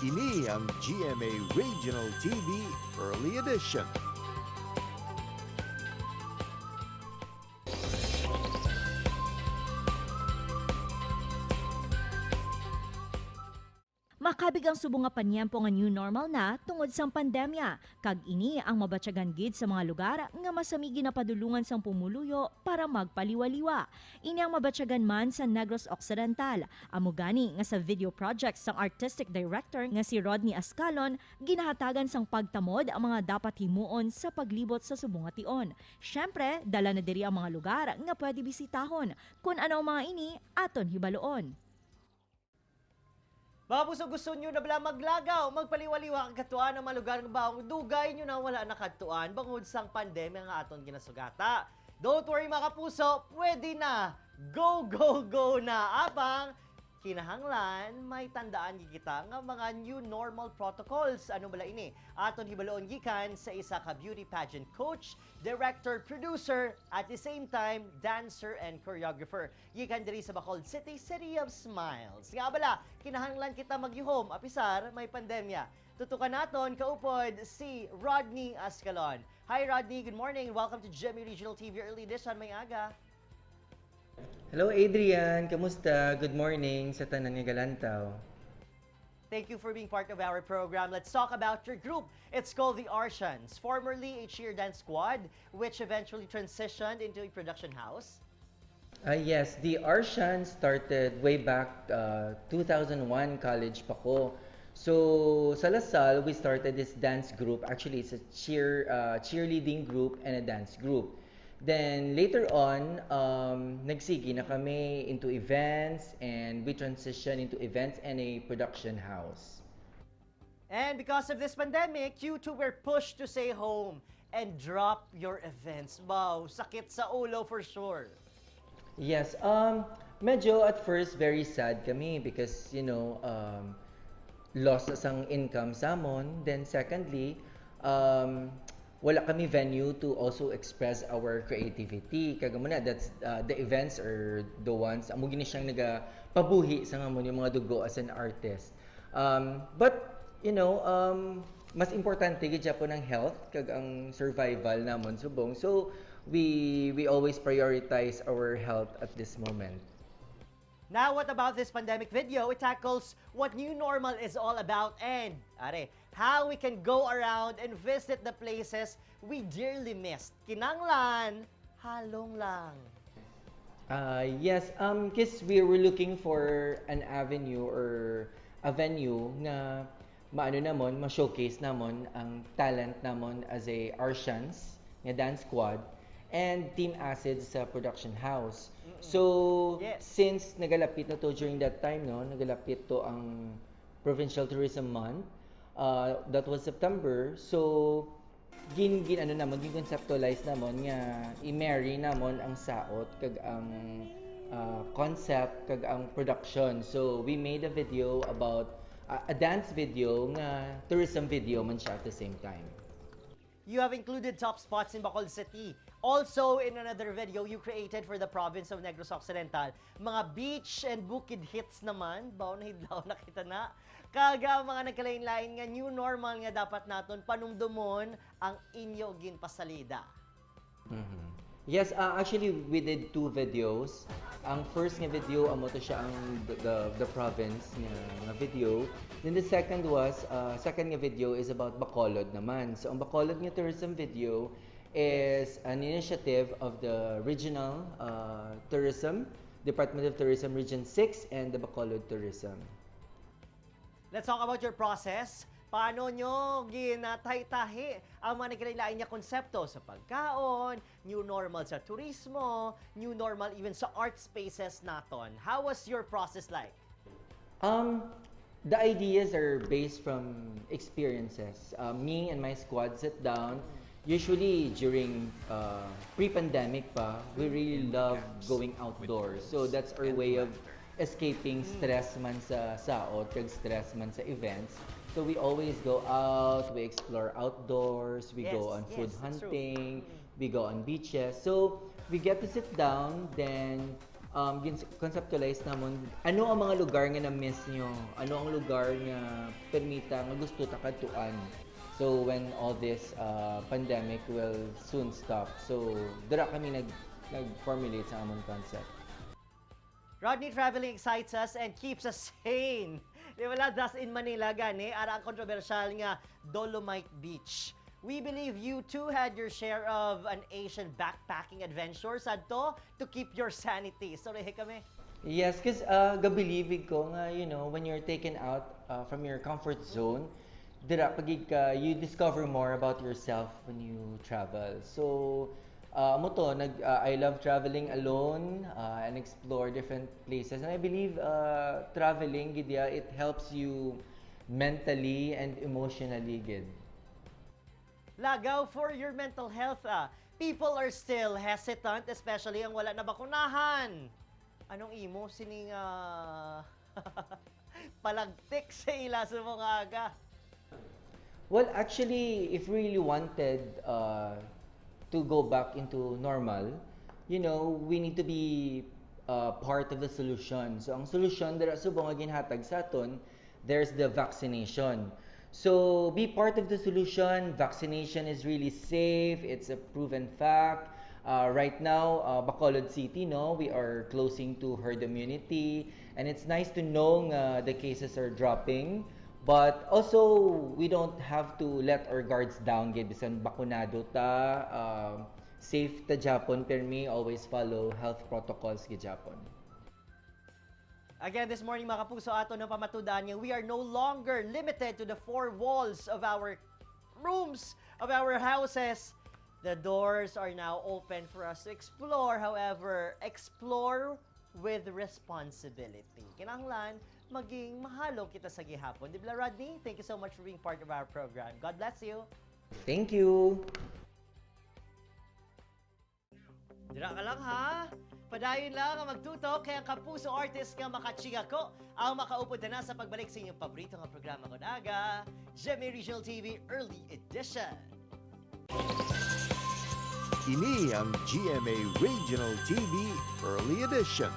Ini ang GMA Regional TV Early Edition. Makabig ang subong nga panyempo nga new normal na tungod sang pandemya. Kag ini ang mabatyagan gid sa mga lugar nga masamigi na padulungan sang pumuluyo para magpaliwaliwa. Ini ang mabatyagan man sa Negros Occidental. Amo gani nga sa video project sang artistic director nga si Rodney Ascalon, ginahatagan sang pagtamod ang mga dapat himuon sa paglibot sa subong nga tion. Syempre, dala na diri ang mga lugar nga pwede bisitahon. Kung ano ang mga ini, aton hibaluon. Mga puso, gusto nyo na bala maglagaw, magpaliwaliwa ang katuan ng mga lugar nga baong dugay nyo na wala nakadtuan bangod sang pandemya nga aton ginasugata. Don't worry, mga kapuso, pwede na! Go, go, go na! Apang kinahanglan, may tandaan gid kita nga mga new normal protocols. Ano bala ini? Aton hibaluon gikan sa isa ka beauty pageant coach, director, producer, at the same time, dancer and choreographer. Gikan diri sa Bacolod City, City of Smiles. Nga bala, kinahanglan kita magyuhom apisar may pandemya. Tutukan naton kaupod si Rodney Ascalon. Hi Rodney, good morning. Welcome to GMA Regional TV Early Edition. May aga. Hello Adrian, kamusta? Good morning sa tanan nga galantaw. Thank you for being part of our program. Let's talk about your group. It's called the Arshans, formerly a cheer dance squad, which eventually transitioned into a production house. Yes, the Arshan started way back 2001, college pa ko. So sa La Salle, we started this dance group. Actually, it's a cheerleading group and a dance group. Then later on, nagsige na kami into events and we transitioned into events and a production house. And because of this pandemic, you two were pushed to stay home and drop your events. Wow, sakit sa ulo for sure. Yes, medyo at first very sad kami because, loss sang income sa amon. Then secondly, wala kami venue to also express our creativity. Kag amo na, that's the events are the ones, amo gini siyang nagapabuhi sa amon yung mga dugo as an artist. But, mas importante gid po ng health kag ang survival namon subong. So, we always prioritize our health at this moment. Now, what about this pandemic video? It tackles what new normal is all about and, are, how we can go around and visit the places we dearly missed. Kinanglan, halong lang. Yes, because we were looking for an avenue or a venue nga maano namon, ma-showcase namon ang talent namon as a Arshans nga dance squad and Team Acid sa production house. So, since nagalapit na to during that time, no, nagalapit to ang Provincial Tourism Month, that was September. So, gin ano namon, gin conceptualize namon nga i-marry namon ang saot kag ang concept kag ang production. So we made a video about a dance video nga tourism video man siya at the same time. You have included top spots in Bacolod City. Also, in another video you created for the province of Negros Occidental, mga beach and bukid hits naman, baw na hidlaw nakita na. Kaga mga nagkalain-lain nga new normal nga dapat naton panumdumon ang inyo ginpasalida. Yes, actually we did two videos. Ang first nga video amo to siya ang the province nga video. Then the second was second nga video is about Bacolod naman. So ang Bacolod nga tourism video is an initiative of the regional tourism Department of Tourism Region 6 and the Bacolod Tourism. Let's talk about your process. Paano nyo ginatay-tahi ang mga nagkalain niya konsepto sa pagkaon, new normal sa turismo, new normal even sa art spaces naton? How was your process like? The ideas are based from experiences. Me and my squad sit down. Usually during pre-pandemic pa, we really love going outdoors. So that's our way of escaping stress man sa saot, kag stress man sa events. So we always go out, we explore outdoors, we go on food Yes, that's true. hunting, we go on beaches. So we get to sit down, then Conceptualize namon ano ang mga lugar nga na-miss nyo, ano ang lugar nga permita nga gusto ta kadtuan. So when all this pandemic will soon stop. So dira kami nag-formulate sa amon concept. Rodney, traveling excites us and keeps us sane. Di ba? Thus in Manila gani, ara ang kontrobersyal nga Dolomite Beach. We believe you too had your share of an Asian backpacking adventure sadto to keep your sanity. Sorry kami. Yes, because gabilibig ko nga, when you're taken out from your comfort zone, dira pagig ka, you discover more about yourself when you travel. So, amo to, I love traveling alone and explore different places. And I believe traveling, gid ya, it helps you mentally and emotionally, gid. Lagaw for your mental health ah. People are still hesitant, especially ang wala na bakunahan. Anong imo sining palagtik sa ila sa mga aga? Well, actually, if we really wanted to go back into normal, we need to be part of the solution. So, ang solution, dira subong nga ginhatag sa aton, there's the vaccination. So, be part of the solution. Vaccination is really safe. It's a proven fact. Right now, Bacolod City, no, we are closing to herd immunity, and it's nice to know nga the cases are dropping. But also, we don't have to let our guards down gid bisan bakunado ta, safe ta japon permi, always follow health protocols gid japon. Again, this morning, mga kapuso, ato ng pamatudan nga we are no longer limited to the four walls of our rooms, of our houses. The doors are now open for us to explore. However, explore with responsibility. Kinahanglan, maging mahalo kita sa gihapon. Di ba, Rodney? Thank you so much for being part of our program. God bless you. Thank you. Dira ka lang ha. Padayon lang ang magtutok kay ang kapuso artist nga makachiga ko ang makaupod na sa pagbalik sa inyong paborito nga programa kon aga, GMA Regional TV Early Edition. Ini ang GMA Regional TV Early Edition.